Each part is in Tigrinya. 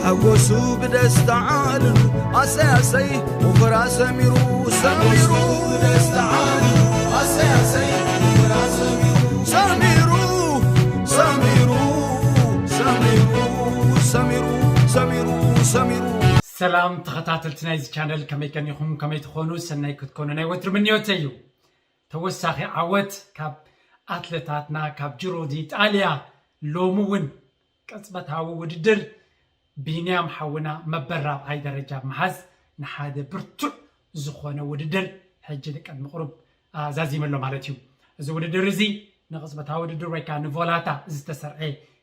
ሓጎሱ ብደስታ ዓልሉ ኣሰይ ኣሰይ፣ ወፈራ ሰሚሩ ሰሚሩ ብደስታ ዓልሉ ኣሰይ ኣሰይ፣ ወፈራ ሰሚሩ ሰሚሩ ሰሚሩ ሰሚሩ ሰሚሩ ሰሚሩ ሰሚሩ። ሰላም ተኸታተልቲ ናይዚ ቻነል፣ ከመይ ቀኒኹም? ከመይ ትኾኑ? ሰናይ ክትኮኑ ናይ ወትሪ ምንዮተይ እዩ። ተወሳኺ ዓወት ካብ ኣትለታትና ካብ ጅሮ ዲ ኢጣልያ። ሎሚ እውን ቅጽበታዊ ውድድር ቢንያም ሓውና መበል ራብዓይ ደረጃ ምሓዝ ንሓደ ብርቱዕ ዝኾነ ውድድር ሕጂ ንቀድሚ ቁሩብ ኣዛዚመ ኣሎ ማለት እዩ። እዚ ውድድር እዚ ንቅጽበታዊ ውድድር ወይ ከዓ ንቮላታ ዝተሰርዐ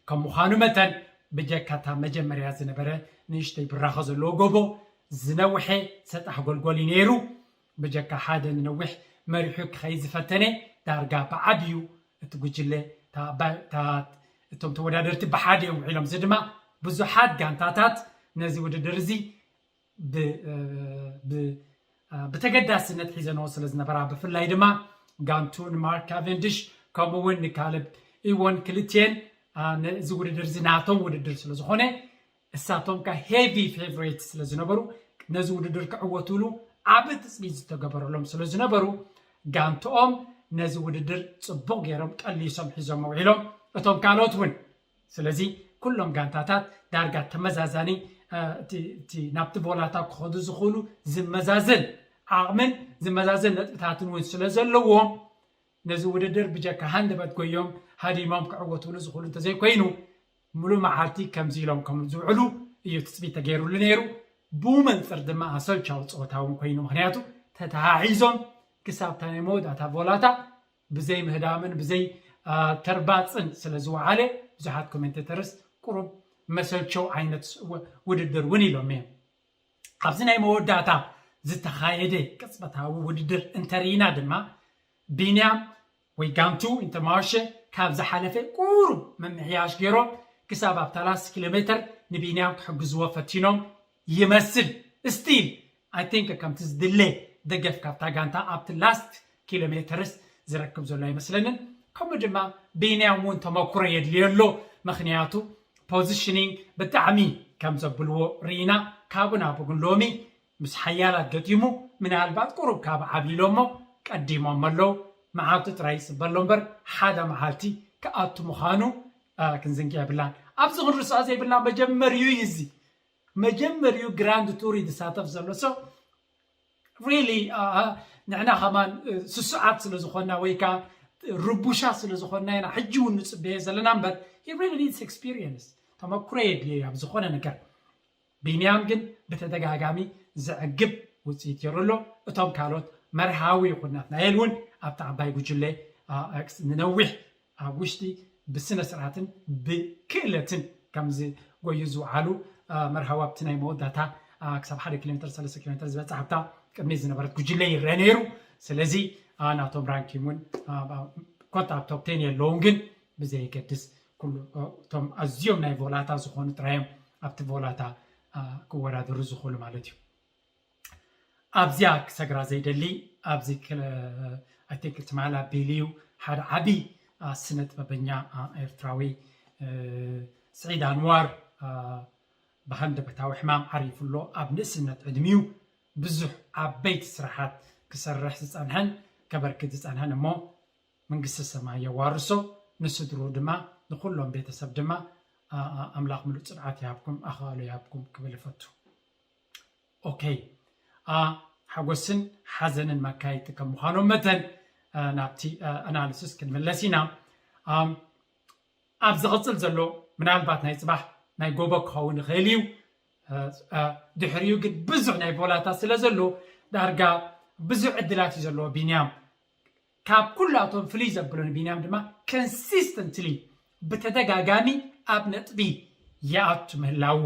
ከም ምዃኑ መጠን ብጀካ እታ መጀመርያ ዝነበረ ንእሽተይ ብራኸ ዘለዎ ጎቦ ዝነውሐ ሰጣሕ ጎልጎል እዩ ነይሩ። ብጀካ ሓደ ንነዊሕ መሪሑ ክኸይድ ዝፈተነ ዳርጋ ብዓብዩ እቲ ጉጅለ እታ ባ- እታ- እቶም ተወዳደርቲ ብሓደ እዮም ውዒሎም። እዚ ድማ ብዙሓት ጋንታታት ነዚ ውድድር እዚ ብ- ብ- ብተገዳስነት ሒዘንዎ ስለ ዝነበራ ብፍላይ ድማ ጋንቱ ንማርክ ካቨንድሽ ከምኡ እውን ንካልብ ኢወን ክልቴን ነዚ ውድድር እዚ ናቶም ውድድር ስለ ዝኾነ እሳቶም ከ ሄቪ ፌቨሬት ስለ ዝነበሩ ነዚ ውድድር ክዕወትሉ ዓቢ ትፅቢት ዝተገበረሎም ስለ ዝነበሩ ጋንትኦም ነዚ ውድድር ፅቡቕ ገይሮም ቀሊሶም ሒዞም ውዒሎም። እቶም ካልኦት እውን ስለዚ ኩሎም ጋንታታት ዳርጋ ተመዛዛኒ ናብቲ ቮላታ ክኸዱ ዝኽእሉ ዝመዛዘን ዓቕምን ዝመዛዘን ነጥብታትን እውን ስለ ዘለዎም ነዚ ውድድር ብጀካ ሃንደበት ጎዮም ሃዲሞም ክዕወትሉ ዝኽእሉ እንተዘይኮይኑ ሙሉእ መዓልቲ ከምዚ ኢሎም ከም ዝውዕሉ እዩ ትፅቢት ተገይሩሉ ነይሩ። ብኡ መንፅር ድማ ኣሰልቻዊ ፀወታ እውን ኮይኑ ምክንያቱ ተተሓሒዞም ክሳብ እታ ናይ መወዳእታ ቮላታ ብዘይ ምህዳምን ብዘይ ተርባፅን ስለ ዝወዓለ ብዙሓት ኮሜንቴተርስ ቁሩብ መሰልቸው ዓይነት ውድድር እውን ኢሎም እዮም። ኣብዚ ናይ መወዳእታ ዝተኻየደ ቅፅበታዊ ውድድር እንተርኢና ድማ ቢንያም ወይ ጋንቱ ኢንተርማርሸ ካብ ዝሓለፈ ቁሩብ ምምሕያሽ ገይሮም ክሳብ ኣብታ ላስት ኪሎ ሜተር ንቢንያም ክሕግዝዎ ፈቲኖም ይመስል። ስቲል ኣይ ቲንክ ከምቲ ዝድለ ደገፍ ካብታ ጋንታ ኣብቲ ላስት ኪሎ ሜተርስ ዝረክብ ዘሎ ኣይመስለንን። ከምኡ ድማ ቢንያም እውን ተመክሮ የድልዮ ኣሎ። ምክንያቱ ፖዚሽኒንግ ብጣዕሚ ከም ዘብልዎ ርኢና ካብኡ ናብኡ ግን ሎሚ ምስ ሓያላት ገጢሙ ምናልባት ቁሩብ ካብ ዓብሊሎሞ ቀዲሞም ኣለዉ። መዓልቱ ጥራይ ይፅበ ኣሎ እምበር ሓደ መዓልቲ ክኣቱ ምዃኑ ክንዝንግዕ የብላን። ኣብዚ ክንርስዖ ዘይብልና መጀመርዩ እዩ። እዚ መጀመርዩ ግራንድ ቱር እዩ ዝሳተፍ ዘሎ። So really ንሕና ከማን ስሱዓት ስለ ዝኾንና ወይ ከዓ ርቡሻት ስለ ዝኾንና ኢና ሕጂ እውን ንፅበዮ ዘለና እምበር he really needs experience፣ ተመክሮ የድልዮ ኣብ ዝኾነ ነገር። ቢንያም ግን ብተደጋጋሚ ዘዕግብ ውፅኢት ገይሩ ኣሎ። እቶም ካልኦት መርሃዊ ይኹን ናትናኤል እውን ኣብቲ ዓባይ ጉጅለ ንነዊሕ ኣብ ውሽጢ ብስነ ስርዓትን ብክእለትን ከም ዝጎዩ ዝወዓሉ መርሃዊ ኣብቲ ናይ መወዳእታ ክሳብ ሓደ ኪሎ ሜትር ሰለስተ ኪሎ ሜትር ዝበፅሕ ኣብታ ቅድሚ ዝነበረት ጉጅለ ይረአ ነይሩ። ስለዚ ናቶም ራንኪን እውን ኮታ ኣብ ቶፕ ቴን የለውን፣ ግን ብዘየገድስ ኩሉ እቶም ኣዝዮም ናይ ቮላታ ዝኾኑ ጥራዮም ኣብቲ ቮላታ ክወዳደሩ ዝኽእሉ ማለት እዩ። ኣብዚኣ ክሰግራ ዘይደሊ ኣብዚ I think ትማል ኣቢሉ እዩ ሓደ ዓቢ ስነ ጥበበኛ ኤርትራዊ ስዒድ ኣንዋር ብሃንደበታዊ ሕማም ዓሪፉ ኣሎ። ኣብ ንእስነት ዕድሚኡ ብዙሕ ዓበይቲ ስራሓት ክሰርሕ ዝጸንሐን ከበርክት ዝጸንሐን እሞ መንግስተ ሰማይ የዋርሶ፣ ንስድርኡ ድማ ንኹሎም ቤተሰብ ድማ ኣምላኽ ምሉእ ጽንዓት ይሃብኩም፣ ኣኻእሎ ይሃብኩም ክብል እፈቱ። ኦኬ፣ ሓጎስን ሓዘንን መካየድቲ ከም ምዃኖም መጠን ናብቲ ኣናሊሲስ ክንምለስ ኢና። ኣብ ዝቕጽል ዘሎ ምናልባት ናይ ጽባሕ ናይ ጎቦ ክኸውን ይኽእል እዩ። ድሕሪኡ ግን ብዙሕ ናይ ቮላታ ስለ ዘሎ ዳርጋ ብዙሕ ዕድላት እዩ ዘለዎ ቢንያም። ካብ ኩላቶም ፍልይ ዘብሎ ንቢንያም ድማ ኮንሲስተንትሊ ብተደጋጋሚ ኣብ ነጥቢ ይኣቱ ምህላዉ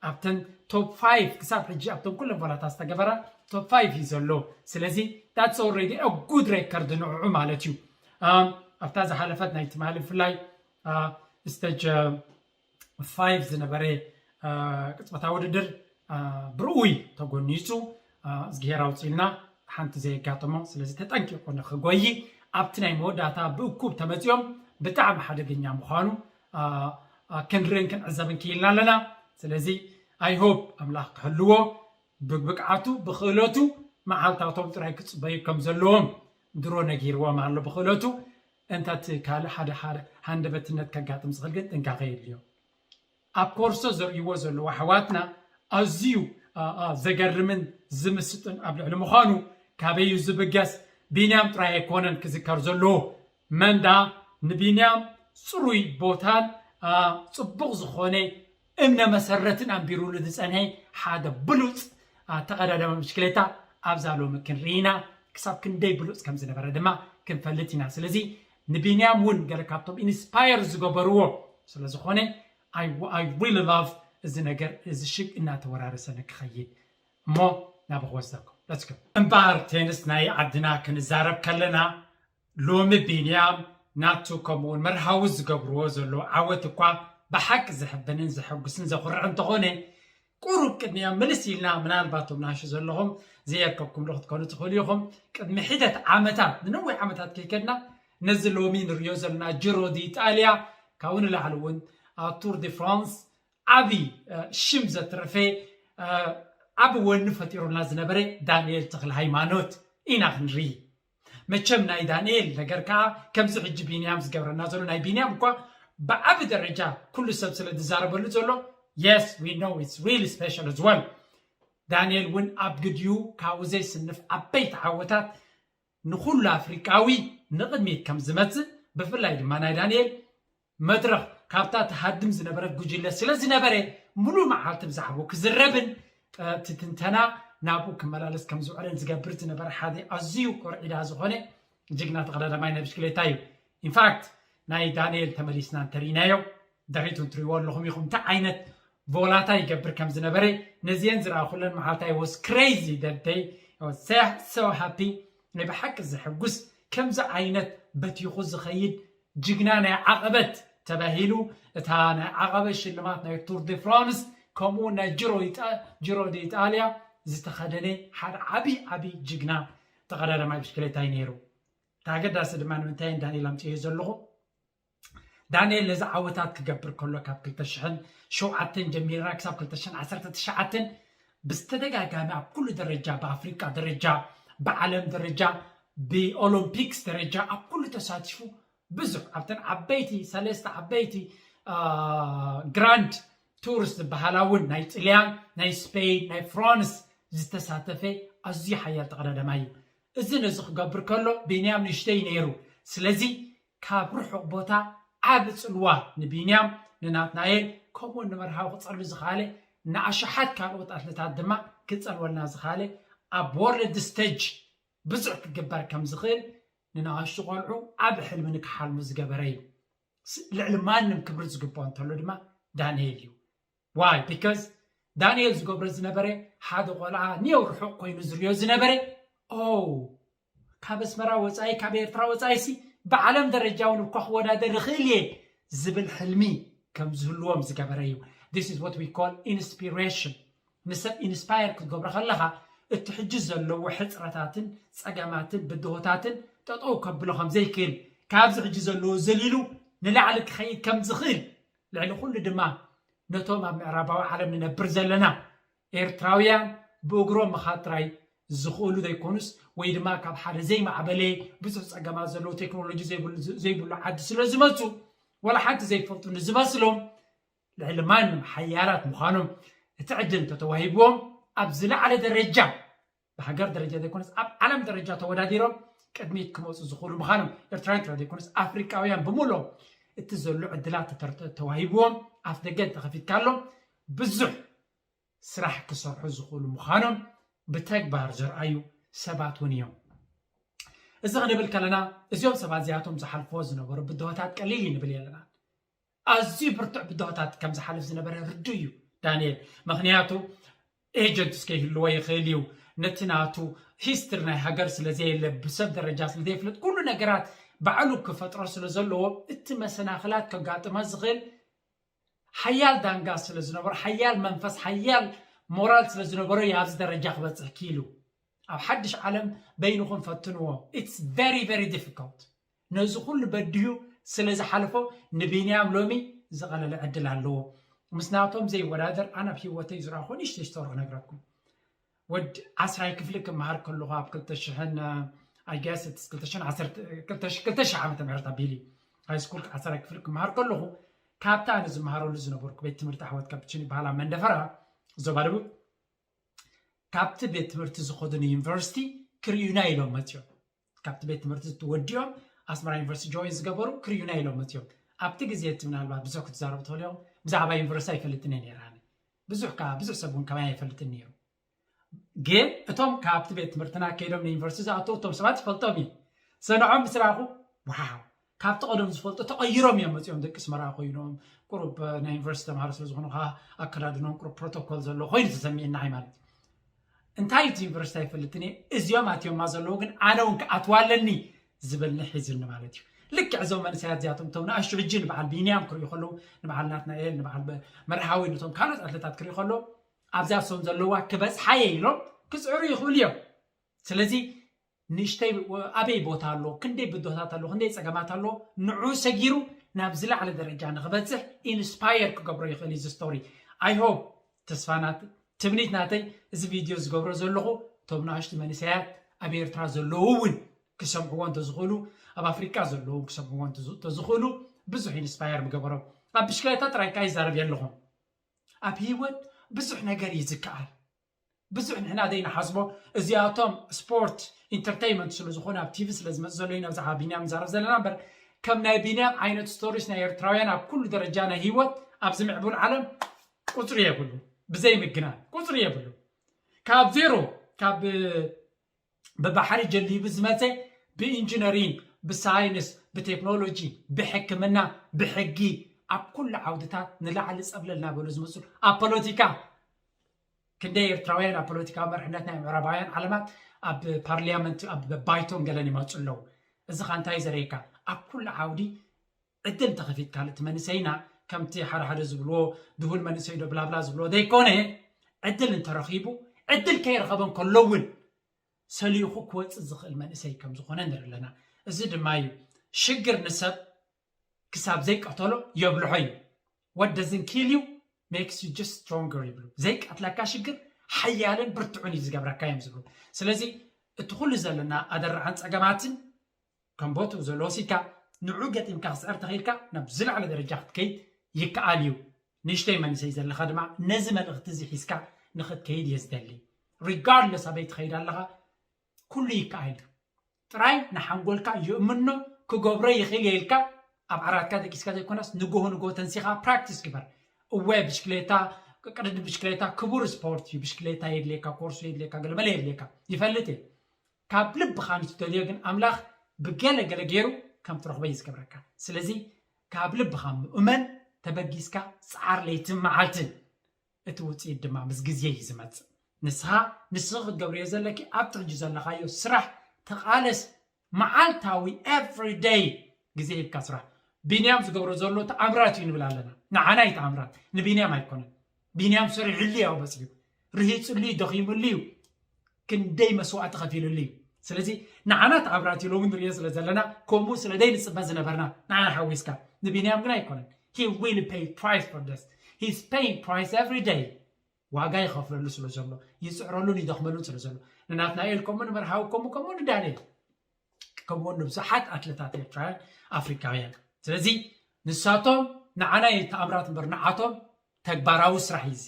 ኣብተን ቶፕ ፋይቭ ክሳብ ሕጂ ኣብተን ኩለን ቮላታ ዝተገበራ ቶፕ ፋይቭ እዩ ዘሎ። ስለዚ that's already a good record ንዕዑ ማለት እዩ። ኣብታ ዝሓለፈት ናይ ትማሊ ብፍላይ ስቴጅ ፋይቭ ዝነበረ ቅጽበታዊ ውድድር ብርኡይ ተጎኒፁ። እዝግሄር ኣውፅልና ሓንቲ ዘየጋጠሞ። ስለዚ ተጠንቂቑ ንክጎይ ኣብቲ ናይ መወዳእታ ብእኩብ ተመፂኦም ብጣዕሚ ሓደገኛ ምዃኑ ክንርእን ክንዕዘብን ክኢልና ኣለና። ስለዚ I hope ኣምላኽ ክሕልዎ፣ ብብቅዓቱ ብክእለቱ መዓልታቶም ጥራይ ክፅበዩ ከም ዘለዎም ድሮ ነጊርዎም ኣሎ። ብክእለቱ እንተ እቲ ካልእ ሓደ ሓደ ሃንደበትነት ከጋጥም ዝኽእል ግን ጥንቃቐ የድልዮ። ኣብ ኮርሶ ዘርእይዎ ዘለዉ ኣሕዋትና ኣዝዩ ዘገርምን ዝምስጥን ኣብ ልዕሊ ምዃኑ ካበይ እዩ ዝብገስ? ቢንያም ጥራይ ኣይኮነን ክዝከር ዘለዎ። መን ደኣ ንቢንያም ጽሩይ ቦታን ጽቡቕ ዝኾነ እምነ መሰረትን ኣንቢሩሉ ዝጸንሐ ሓደ ብሉጽ ተቐዳዳሚ ብሽክሌታ ኣብዛ ሎሚ ክንርኢ ኢና። ክሳብ ክንደይ ብሉጽ ከም ዝነበረ ድማ ክንፈልጥ ኢና። ስለዚ ንቢንያም እውን ገለ ካብቶም ኢንስፓየር ዝገበርዎ ስለ ዝኾነ I really love እዚ ነገር እዚ ሽግ እናተወራረሰ ንክኸይድ እሞ ናባኹ ወስደኩም። Let's go። እምበኣር ቴንስ ናይ ዓድና ክንዛረብ ከለና ሎሚ ቢንያም ናቱ ከምኡውን መርሃዊ ዝገብርዎ ዘለዉ ዓወት እኳ ብሓቂ ዘሕብንን ዘሐጉስን ዘኹርዕ እንተኾነ ቁሩብ ቅድሚያ ምልስ ኢልና ምናልባት ቶም ናሹ ዘለኹም ዘየርከብኩም ዶ ክትኮኑ ትኽእሉ ኢኹም። ቅድሚ ሒደት ዓመታት ንነዊሕ ዓመታት ከይከድና ነዚ ሎሚ ንሪኦ ዘለና ጅሮ ዲ ኢጣልያ ካብኡ ንላዕሊ እውን ኣብ ቱር ዲ ፍራንስ ዓብዪ ሽም ዘትረፈ ዓቢ ወኒ ፈጢሩልና ዝነበረ ዳንኤል ተኽለ ሃይማኖት ኢና ክንርኢ። መቸም ናይ ዳንኤል ነገር ከዓ ከምዚ ሕጂ ቢንያም ዝገብረና ዘሎ ናይ ቢንያም እኳ ብዓቢ ደረጃ ኩሉ ሰብ ስለ ዝዛረበሉ ዘሎ yes we know it's really special as well። ዳንኤል እውን ኣብ ግዲኡ ካብኡ ዘይስንፍ ዓበይቲ ዓወታት ንኹሉ ኣፍሪቃዊ ንቕድሚት ከም ዝመጽእ ብፍላይ ድማ ናይ ዳንኤል መድረኽ ካብታ ትሃድም ዝነበረት ጉጅለ ስለ ዝነበረ ሙሉእ መዓልቲ ብዛዕባኡ ክዝረብን እቲ ትንተና ናብኡ ክመላለስ ከም ዝውዕልን ዝገብር ዝነበረ ሓደ ኣዝዩ ኮርዒዳ ዝኾነ ጅግና ተቐዳዳማይ ናይ ብሽክሌታ እዩ። ኢንፋክት ናይ ዳንኤል ተመሊስና እንተርኢናዮ ደሪቱ እንትሪእዎ ኣለኹም ኢኹም እንታይ ዓይነት ቮላታ ይገብር ከም ዝነበረ ነዚአን ዝረኣኹለን መዓልታ I was crazy that day። I was so happy። ናይ ብሓቂ ዘሐጉስ ከምዚ ዓይነት በቲኹ ዝኸይድ ጅግና ናይ ዓቐበት ተባሂሉ እታ ናይ ዓቐበት ሽልማት ናይ ቱር ዲ ፍራንስ ከምኡ ናይ ጅሮ ጅሮ ዲ ኢጣልያ ዝተኸደነ ሓደ ዓብዪ ዓብዪ ጅግና ተቐዳዳማይ ብሽክሌታ እዩ ነይሩ። እቲ ኣገዳሲ ድማ ንምንታይ ዳንኤል ኣምፅዮ ዘለኹ ዳንኤል ነዚ ዓወታት ክገብር ከሎ ካብ ክልተ ሽሕን ሸውዓተን ጀሚርና ክሳብ ክልተ ሽሕን ዓሰርተ ትሽዓተን ብዝተደጋጋሚ ኣብ ኩሉ ደረጃ ብኣፍሪቃ ደረጃ ብዓለም ደረጃ ብኦሎምፒክስ ደረጃ ኣብ ኩሉ ተሳቲፉ ብዙሕ ኣብተን ዓበይቲ ሰለስተ ዓበይቲ ግራንድ ቱርስ ዝበሃላ እውን ናይ ጥልያን ናይ ስፔን ናይ ፍራንስ ዝተሳተፈ ኣዝዩ ሓያል ተቐዳዳማይ እዩ። እዚ ነዚ ክገብር ከሎ ቢንያም ንእሽተይ ነይሩ። ስለዚ ካብ ርሑቕ ቦታ ዓቢ ጽልዋ ንቢንያም ንናትናኤል ከምኡ ንመርሃዊ ክጸሉ ዝኸኣለ ንኣሽሓት ካልኦት ኣትለታት ድማ ክጸልወልና ዝኸኣለ ኣብ ወርልድ ስተጅ ብዙሕ ክግበር ከም ዝኽእል ንንኣሽቱ ቆልዑ ዓቢ ሕልሚ ንክሓልሙ ዝገበረ እዩ። ልዕሊ ማንም ክብሪ ዝግብኦ እንተሎ ድማ ዳንኤል እዩ። ዋይ ቢካዝ ዳንኤል ዝገብሮ ዝነበረ ሓደ ቆልዓ ኒው ርሑቕ ኮይኑ ዝሪኦ ዝነበረ ኦ ካብ ኣስመራ ወፃኢ ካብ ኤርትራ ወፃኢ ሲ ብዓለም ደረጃ እውን እኳ ክወዳደር ይኽእል እየ ዝብል ሕልሚ ከም ዝህልዎም ዝገበረ እዩ። This is what we call inspiration። ንሰብ ኢንስፓየር ክትገብሮ ከለኻ እቲ ሕጂ ዘለዎ ሕፅረታትን ፀገማትን ብድሆታትን ጠጠው ከብሎ ከም ዘይክእል ካብዚ ሕጂ ዘለዎ ዘሊሉ ንላዕሊ ክኸይድ ከም ዝኽእል ልዕሊ ኩሉ ድማ ነቶም ኣብ ምዕራባዊ ዓለም ንነብር ዘለና ኤርትራውያን ብእግሮም ምኻድ ጥራይ ዝኽእሉ ዘይኮኑስ ወይ ድማ ካብ ሓደ ዘይማዕበለ ብዙሕ ፀገማት ዘለዎ ቴክኖሎጂ ዘይብሉ ዓዲ ስለ ዝመፁ ዋላ ሓንቲ ዘይፈልጡ ንዝመስሎም ልዕሊ ማንም ሓያላት ምዃኖም እቲ ዕድል እንተተዋሂብዎም ኣብ ዝለዓለ ደረጃ ብሃገር ደረጃ ዘይኮነስ ኣብ ዓለም ደረጃ ተወዳዲሮም ቅድሚት ክመፁ ዝኽእሉ ምዃኖም ኤርትራውያን ጥራይ ዘይኮነስ ኣፍሪቃውያን ብምልኦም እቲ ዘሎ ዕድላት ተተዋሂብዎም ኣፍ ደገ እንተኸፊትካሎም ብዙሕ ስራሕ ክሰርሑ ዝኽእሉ ምዃኖም ብተግባር ዘርኣዩ ሰባት እውን እዮም። እዚ ክንብል ከለና እዚኦም ሰባት እዚኣቶም ዝሓልፍዎ ዝነበሩ ብድሆታት ቀሊል እዩ ንብል የለና። ኣዝዩ ብርቱዕ ብድሆታት ከም ዝሓልፍ ዝነበረ ርዱእ እዩ ዳንኤል። ምኽንያቱ ኤጀንትስ ከይህልዎ ይኽእል እዩ። ነቲ ናቱ ሂስትሪ ናይ ሃገር ስለ ዘየለ ብሰብ ደረጃ ስለ ዘይፍለጥ ኩሉ ነገራት ባዕሉ ክፈጥሮ ስለ ዘለዎ እቲ መሰናኽላት ከጋጥሞ ዝኽእል ሓያል ዳንጋ ስለ ዝነበሮ ሓያል መንፈስ ሓያል ሞራል ስለ ዝነበሮ እዩ ኣብዚ ደረጃ ክበፅሕ ክኢሉ። ኣብ ሓድሽ ዓለም በይንኹም ፈትንዎ it's very very difficult። ነዚ ኩሉ በድሁ ስለ ዝሓለፎ ንቢንያም ሎሚ ዝቐለለ ዕድል ኣለዎ። ምስ ናቶም ዘይወዳደር ኣነ ኣብ ህይወተይ ዝረኣኹ ንእሽተይ ስቶሪ ክነግረኩም። ወድ ዓስራይ ክፍሊ ክመሃር ከለኹ ኣብ ክልተ ሽሕን ኣይ ገስ ክልተ ሽሕን ዓሰርተ ክልተ ሽሕ ዓመተ ምህረት ኣቢሊ ሃይ ስኩል ዓስራይ ክፍሊ ክመሃር ከለኹ ካብቲ ኣነ ዝመሃረሉ ዝነበርኩ ቤት ትምህርቲ ኣሕዋት ካፕችን ይበሃል ኣብ መንደፈራ ዞባ ደቡብ ካብቲ ቤት ትምህርቲ ዝኸዱ ንዩኒቨርሲቲ ክርእዩና ኢሎም መፅዮም። ካብቲ ቤት ትምህርቲ ወዲኦም ኣስመራ ዩኒቨርሲቲ ጆይን ዝገበሩ ክርእዩና ኢሎም መፅዮም። ኣብቲ ግዜ እቲ ምናልባት ብዙሕ ክትዛረቡ ትኽእሉ እዮም። ብዛዕባ ዩኒቨርሲቲ ኣይፈልጥን እየ ነይረ ኣነ። ብዙሕ ከዓ ብዙሕ ሰብ እውን ከማይ ኣይፈልጥን ነይሩ። ግን እቶም ካብቲ ቤት ትምህርትና ከይዶም ንዩኒቨርሲቲ ዝኣተዉ እቶም ሰባት ይፈልጦም እዩ። ሰንዖም ምስ ረኣኹ ዋው ካብቲ ቀደም ዝፈልጡ ተቐይሮም እዮም መፂኦም ደቂ ኣስመራ ኮይኖም ቁሩብ ናይ ዩኒቨርሲቲ ተምሃሮ ስለ ዝኾኑ ከዓ ኣከዳድኖም ቁሩብ ፕሮቶኮል ዘለዎ ኮይኑ ተሰሚዕናይ ማለት እዩ። እንታይ እቲ ዩኒቨርሲቲ ኣይፈልጥን እየ እዚኦም ኣትዮማ ዘለዉ ግን ኣነ እውን ክኣትዋ ኣለኒ ዝብል ንሒዝኒ ማለት እዩ። ልክዕ እዞም መንእሰያት እዚኣቶም እቶም ንኣሽቱ ሕጂ ንበዓል ቢንያም ክርእዩ ከለዉ ንበዓል ናትናኤል ንበዓል መርሃዊ ነቶም ካልኦት ኣትለታት ክርእዩ ከለዉ ኣብዛ ሶም ዘለዋ ክበፅሓ እየ ኢሎም ክፅዕሩ ይኽእሉ እዮም። ስለዚ ንእሽተይ ኣበይ ቦታ ኣሎ፣ ክንደይ ብድሆታት ኣሎ፣ ክንደይ ፀገማት ኣሎ፣ ንዑ ሰጊሩ ናብ ዝለዓለ ደረጃ ንክበፅሕ ኢንስፓየር ክገብሮ ይኽእል እዩ እዚ ስቶሪ። ኣይ ሆፕ ተስፋ ናት ትምኒት ናተይ እዚ ቪድዮ ዝገብሮ ዘለኹ እቶም ንኣሽቱ መንእሰያት ኣብ ኤርትራ ዘለዉ እውን ክሰምዕዎ እንተዝኽእሉ ኣብ ኣፍሪቃ ዘለዉ ክሰምዕዎ እንተዝኽእሉ ብዙሕ ኢንስፓየር ምገበሮም። ኣብ ብሽክሌታ ጥራይ ካ ይዛረብ የለኹም ኣብ ህይወት ብዙሕ ነገር እዩ ዝከኣል። ብዙሕ ንሕና ዘይንሓስቦ እዚኣቶም ስፖርት ኢንተርተይመንት ስለ ዝኾነ ኣብ ቲቪ ስለ ዝመፅ ዘሎ ኢና ብዛዕባ ቢንያም ንዛረብ ዘለና እምበር ከም ናይ ቢንያም ዓይነት ስቶሪስ ናይ ኤርትራውያን ኣብ ኩሉ ደረጃ ናይ ህይወት ኣብዚ ምዕቡል ዓለም ቁፅሪ የብሉ ብዘይ ምግናን ቁፅሪ የብሉ ካብ ዜሮ ካብ ብባሕሪ ጀሊቡ ዝመፀ ብኢንጂነሪንግ ብሳይንስ ብቴክኖሎጂ ብሕክምና ብሕጊ ኣብ ኩሉ ዓውድታት ንላዕሊ ፀብለል እናበሉ ዝመፁ ኣብ ፖለቲካ ክንደይ ኤርትራውያን ኣብ ፖለቲካዊ መርሕነት ናይ ምዕራባውያን ዓለማት ኣብ ፓርሊያመንት ኣብ ባይቶን ገለን ይመፁ ኣለዉ እዚ ካ እንታይ ዘርእየካ ኣብ ኩሉ ዓውዲ ዕድል እንተኸፊትካሉ እቲ መንእሰይና ከምቲ ሓደ ሓደ ዝብልዎ ድሁል መንእሰይ ዶ ብላብላ ዝብልዎ ዘይኮነ ዕድል እንተረኺቡ ዕድል ከይረኸበ እንከሎ እውን ሰሊኹ ክወፅእ ዝኽእል መንእሰይ ከም ዝኾነ ንርኢ ኣለና። እዚ ድማ እዩ ሽግር ንሰብ ክሳብ ዘይቀተሎ የብልሖ እዩ። What doesn't kill you makes you just stronger ይብሉ። ዘይቀትለካ ሽግር ሓያልን ብርቱዕን እዩ ዝገብረካ እዮም ዝብሉ። ስለዚ እቲ ኩሉ ዘለና ኣደራዕን ፀገማትን ከም ቦትኡ ዘሎ ወሲድካ ንዑ ገጢምካ ክስዕር ተኽኢልካ ናብ ዝለዓለ ደረጃ ክትከይድ ይከኣል እዩ። ንእሽተይ መንእሰይ ዘለኻ ድማ ነዚ መልእኽቲ እዚ ሒዝካ ንኽትከይድ እየ ዝደሊ። ሪጋርድለስ ኣበይ ትኸይድ ኣለኻ ኩሉ ይከኣል እዩ። ጥራይ ንሓንጎልካ ይእምኖ ክገብሮ ይኽእል እየ ኢልካ ኣብ ዓራትካ ደቂስካ ዘይኮነስ ንጎሆ ንጎሆ ተንሲኻ ፕራክቲስ ግበር። እወ ብሽክሌታ ቅድድም ብሽክሌታ ክቡር ስፖርት እዩ። ብሽክሌታ የድልየካ፣ ኮርሶ የድልየካ፣ ገለመለ የድልየካ ይፈልጥ እየ። ካብ ልብኻ ንትደልዮ ግን ኣምላኽ ብገለ ገለ ገይሩ ከም ትረኽቦ እዩ ዝገብረካ። ስለዚ ካብ ልብኻ ምእመን ተበጊስካ ፃዓር ለይትን መዓልትን እቲ ውፅኢት ድማ ምስ ግዜ እዩ ዝመፅእ። ንስኻ ንስኺ ክትገብርዮ ዘለኪ ኣብቲ ሕጂ ዘለኻዮ ስራሕ ተቓለስ መዓልታዊ everyday ግዜ ሂብካ ስራሕ። ቢንያም ዝገብሮ ዘሎ ተኣምራት እዩ ንብል ኣለና። ንዓና እዩ ተኣምራት፣ ንቢንያም ኣይኮነን። ቢንያም ሰሪሕሉ እዩ በፂሑ፣ ርሂፅሉ እዩ፣ ደኺምሉ እዩ፣ ክንደይ መስዋእቲ ከፊልሉ እዩ። ስለዚ ንዓና ተኣምራት እዩ ሎሚ ንሪኦ ስለ ዘለና ከምኡ ስለ ዘይንፅበ ዝነበርና ንዓና ሓዊስካ ንቢንያም ግን ኣይኮነን። He will pay price for this. He's paying price every day. ዋጋ ይኸፍለሉ ስለ ዘሎ ይፅዕረሉን ይደኽመሉን ስለ ዘሎ ንናትናኤል ከምኡ ንመርሃዊ ከምኡ ከምኡ ንዳንኤል ከምኡ ንብዙሓት ኣትለታት ኤርትራውያን ኣፍሪካውያን ስለዚ ንሳቶም ንዓና ተኣምራት እምበር ንዓቶም ተግባራዊ ስራሕ እዩ እዚ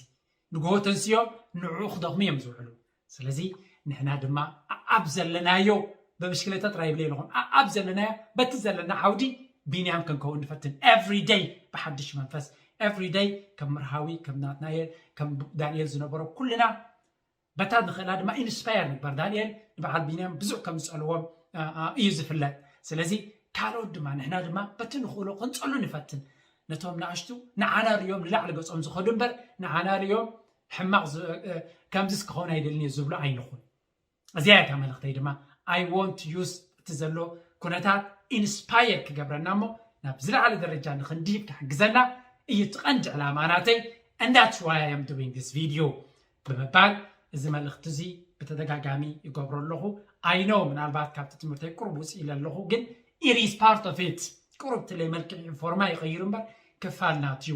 ንግሆ ተንስዮም ንዕኡ ክደኽሙ እዮም ዝውዕሉ ስለዚ ንሕና ድማ ኣብ ዘለናዮ ብብሽክሌታ ጥራይ ይብለ ኣለኹም ኣብ ዘለናዮ በቲ ዘለና ዓውዲ ቢንያም ክንከውን ንፈትን every day ብሓድሽ መንፈስ every day ከም መርሃዊ ከም ናትናኤል ከም ዳንኤል ዝነበሮ ኩልና በታ ንኽእላ ድማ ኢንስፓየር ንግበር ዳንኤል ንበዓል ቢንያም ብዙሕ ከም ዝፀልዎም እዩ ዝፍለጥ ስለዚ ካልኦት ድማ ንሕና ድማ በቲ ንኽእሎ ክንፀሉ ንፈትን ነቶም ንኣሽቱ ንዓና ርእዮም ንላዕሊ ገፆም ዝኸዱ እምበር ንዓና ርእዮም ሕማቕ ከምዚስ ክኸውን ኣይደልን እየ ዝብሉ ኣይንኹን እዚኣ እያ እታ መልእኽተይ ድማ I want to use እቲ ዘሎ ኩነታት ኢንስፓየር ክገብረና እሞ ናብ ዝለዓለ ደረጃ ንኽንድሂብ ክሕግዘና እዩ እቲ ቀንዲ ዕላማ ናተይ and that's why I am doing this video ብምባል እዚ መልእኽቲ እዚ ብተደጋጋሚ ይገብሮ ኣለኹ I know ምናልባት ካብቲ ትምህርተይ ቁሩብ ውፅእ ኢለ ኣለኹ ግን it is part of it ቁሩብ ትለይ መልክዕ ኢንፎርማ ይቐይሩ እምበር ክፋል ናትዩ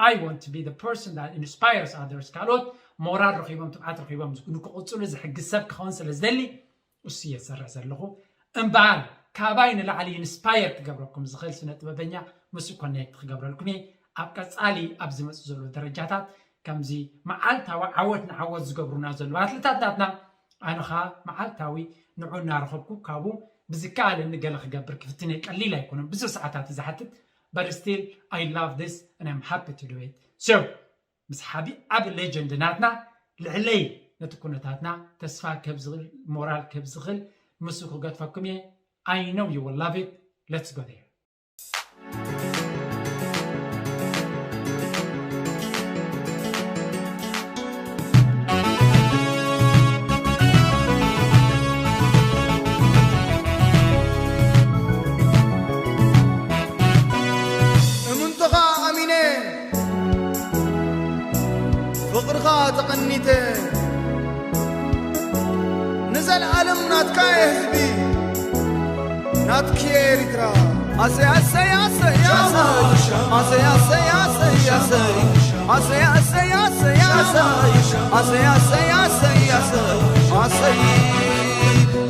I want to be the person that inspires others። ካልኦት ሞራል ረኺቦም፣ ትብዓት ረኺቦም ንክቕፅሉ ዝሕግዝ ሰብ ክኸውን ስለ ዝደሊ እሱ እየ ዝሰርሕ ዘለኹ። እምበኣር ካባይ ንላዕሊ ኢንስፓየር ክገብረኩም ዝኽእል ስነ ጥበበኛ ምስ ኮኔክት ክገብረልኩም እየ። ኣብ ቀፃሊ ኣብ ዝመፁ ዘለዉ ደረጃታት ከምዚ መዓልታዊ ዓወት ንዓወት ዝገብሩና ዘለዉ ኣትሌታት ናትና ኣነ ኸዓ መዓልታዊ ንዑ እናረኸብኩ ካብኡ ብዝከኣለኒ ገለ ክገብር ክፍትን እየ። ቀሊል ኣይኮነን፣ ብዙሕ ሰዓታት እዩ ዝሓትት። But still, I love this and I'm happy to do it. So ምስ ሓቢ ዓብ ሌጀንድ ናትና ልዕለይ ነቲ ኩነታትና ተስፋ ከብ ዝኽእል ሞራል ከብ ዝኽእል ምስ ክገድፈኩም እየ። I know you will love it. Let's go there. እምንቶኻ ኣሚነ ፍቕርኻ ተቐኒተ ንዘለኣለም ናትካ እየ ህዝቢ ናትኪ እየ ኤሪትራ። ኣሰይ ኣሰይ ኣሰይ ኣሰይ ኣሰይ ኣሰይ ኣሰይ ኣሰይ ኣሰይ ኣሰይ ኣሰይ ኣሰይ ኣሰይ ኣሰይ ኣሰይ ኣሰይ ኣሰይ ኣሰይ ኣሰይ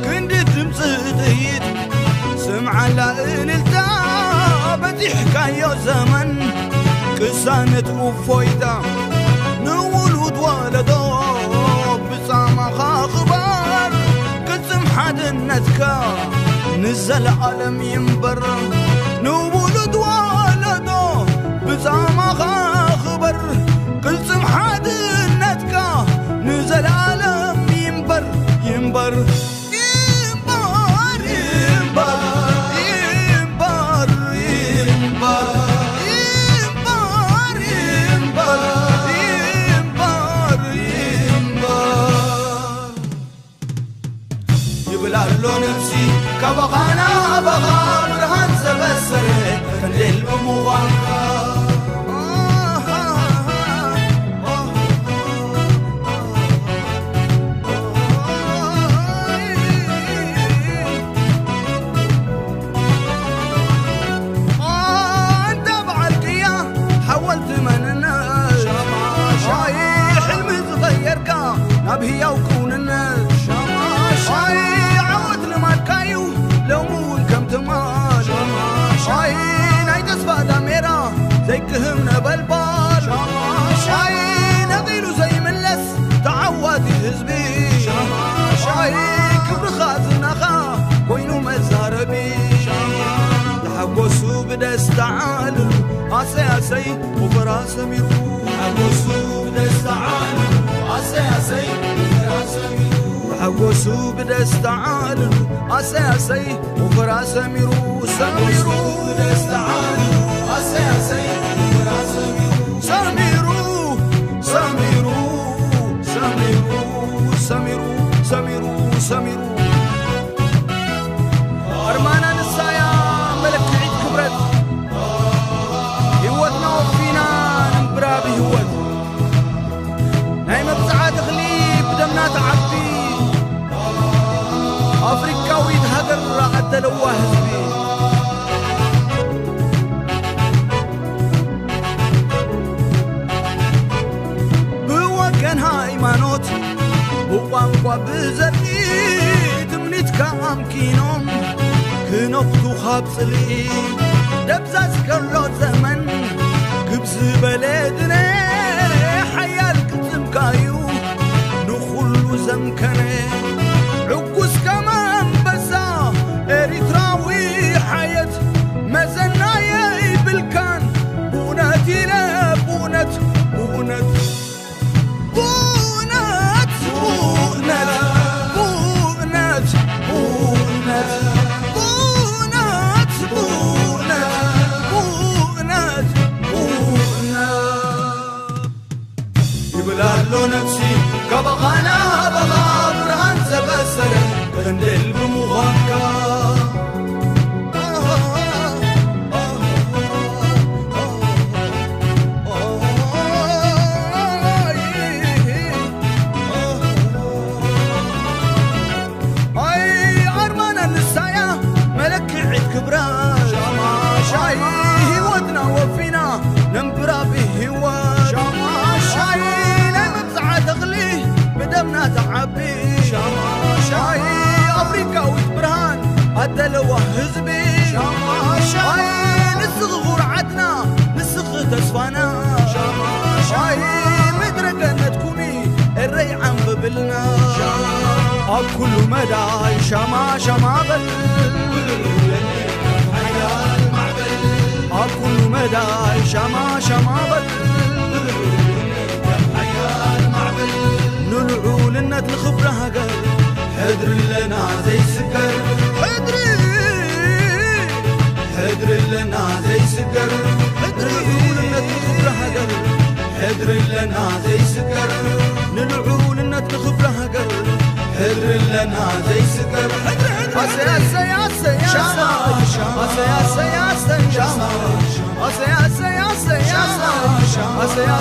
ክንዲ ድምፂ ጥይት ስምዓላ እልልታ በዚሕካዮ ዘመን ቅሳነት እፎይታ ንውሉድ ወለዶ ብጻማኻ ክበር ቅልጽም ሓድነትካ ንዘለዓለም ይንበር ንውሉድ ወለዶ ብጻማኻ ክበር ቅልጽም ሓድነትካ ንዘለዓለም ይንበር ይንበር ይብል ኣሎ ነፍሲ ካባኻ ናባኻ ብርሃን ዘበሰረ ክንዴል ብምዃንካ ኣንታ በዓል ቅያ ሓወልቲ መንነት ኣይ ሕልሚ ዝቐየርካ ናብ ህያው ክውንነት ኣይ ዓወት ልማድካዩ ሎሚ እውን ከም ትማል ኣይ ናይ ተስፋ ዳሜራ ዘይክህም ነበልባል ኣይ ነቒሉ ዘይምለስ ተዓዋቲ ህዝቢ ኣይ ክብርኻ ዝናኻ ኮይኑ መዛረቢ ተሓጎሱ ብደስታ ዓልሉ ኣሰይ ኣሰይ ወፈራ ሰሚሩ ተሓጎሱ ብደስታ ዓልሉ ኣሰይ ኣሰይ ወፈራ ሰሚሩ ተሓጎሱ ብደስታ ዓልሉ ኣሰይ ኣሰይ ወፈራ ሰሚሩ ሰሚሩ ብደስታ ዓልሉ ኣሰይ ኣሰይ ወፈራ ሰሚሩ ሰሚሩ ሰሚሩ ሰሚሩ ሰሚሩ ሰሚሩ ኣርማና ንሳያ መለክዒት ክብረት ህይወትና ወፊና ንንብራ ብህይወት ናይ መብጽዓ ተኽሊ ብደምና ተዓቢ ኣፍሪካዊት ሃገር ኣደለዋ ህዝቢ ብወገን ሃይማኖት ብቋንቋ ብዘርኢ ትምኒትካ ኣምኪኖም ክነኽቱ ካብ ጽልኢ ደብዛዝ ከሎ ዘመን ግብ ዝበለ ድነ ሓያል ቅልጽምካዩ ንኹሉ ዘምከነ ዕጉስ ከም ኣንበሳ ኤሪትራዊ ሓየት መዘና የይብልካን ብእውነት ኢለ ብእውነት ብእውነት ብእውነት ብእውነት ብእውነት ብእውነት ብእውነት ብእውነት ይብል ኣሎ ነፍሲ ካባኻ ናባኻ ብርሃን ዘበሰረ ቀንዴል ብምዃንካ ኣይ ኣርማና ንሳያ መለክዒት ክብራ ኣይ ህይወትና ወፊና ነንብራ ብህይወት ህዝቢ ሻማ ሻማ ኣይ ንስኺ ኩርዓትና ንስኺ ተስፋና ሻማ ሻማ ኣይ ምድረ ገነት ኩኒ ኤረይ ዓንብብልና ኣብ ኩሉ መዳይ ሻማ ሻማ በል ኣብ ኩሉ መዳይ ሻማ ሻማ በል ንልዑልነት ንኽብሪ ሃገር ሕድሪ ኣለና ዘይስገር ሕድሪ ሕድሪ ኣለና ዘይስገር ሕድሪ ንልዑልነት ንኽብሪ ሃገር ሕድሪ ኣለና ዘይስገር ንልዑልነት ንኽብሪ ሃገር ሕድሪ ኣለና ዘይስገር ሕድሪ ሕድሪ ኣሰይ ኣሰይ ኣሰይ ኣሰይ ኣሰይ ኣሰይ ኣሰይ ኣሰይ ኣሰይ ኣሰይ ኣሰይ ኣሰይ ኣሰይ ኣሰይ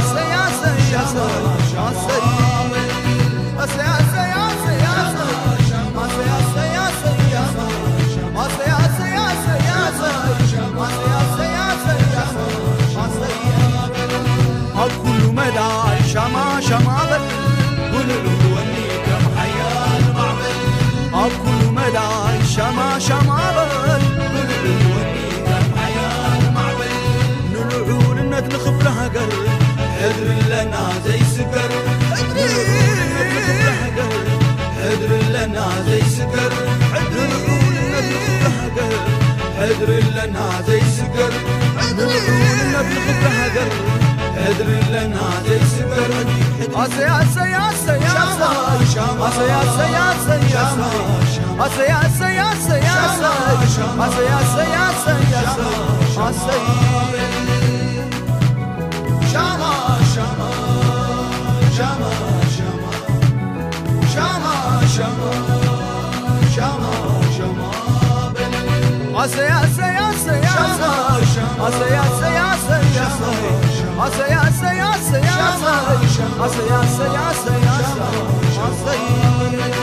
ኣሰይ ኣሰይ ኣሰይ ኣሰይ ኣብ ኩሉ መዳይ ሻማ ሻማ በል ብልዑል ወኒ ከም ሓያል ማዕበል ኣብ ኩሉ መዳይ ሻማ ሻማ በል ብልዑል ወኒ ከም ሓያል ማዕበል ንልዑልነት ንኽብሪ ሃገር ሕድሪ ኣለና ዘይስገር ሕድሪ ንልዑልነት ንኽብሪ ሃገር ሕድሪ ኣለና ዘይስገር ሕድሪ ንልዑልነት ንኽብሪ ሃገር ሕድሪ ኣለና ዘይስገር ንልዑልነት ንኽብሪ ሃገር ሕድሪ ኣለና ዘይስገር ኣሰይ ኣሰይ ኣሰይ ኣሰይ ኣሰይ ኣሰይ ኣሰይ ኣሰይ ኣሰይ ኣሰይ ኣሰይ ኣሰይ ኣሰይ ኣሰይ ኣሰይ ኣሰይ ኣሰይ ኣሰይ ሻማ ሻማ ሻማ ሻማ ሻማ ሻማ ሻማ ሻማ በል ኣሰይ ኣሰይ ኣሰይ ኣሰይ ኣሰይ ኣሰይ ኣሰይ ኣሰይ ኣሰይ ኣሰይ ኣሰይ ኣሰይ ኣሰይ ኣሰይ ኣሰይ ኣሰይ ኣሰይ ኣሰይ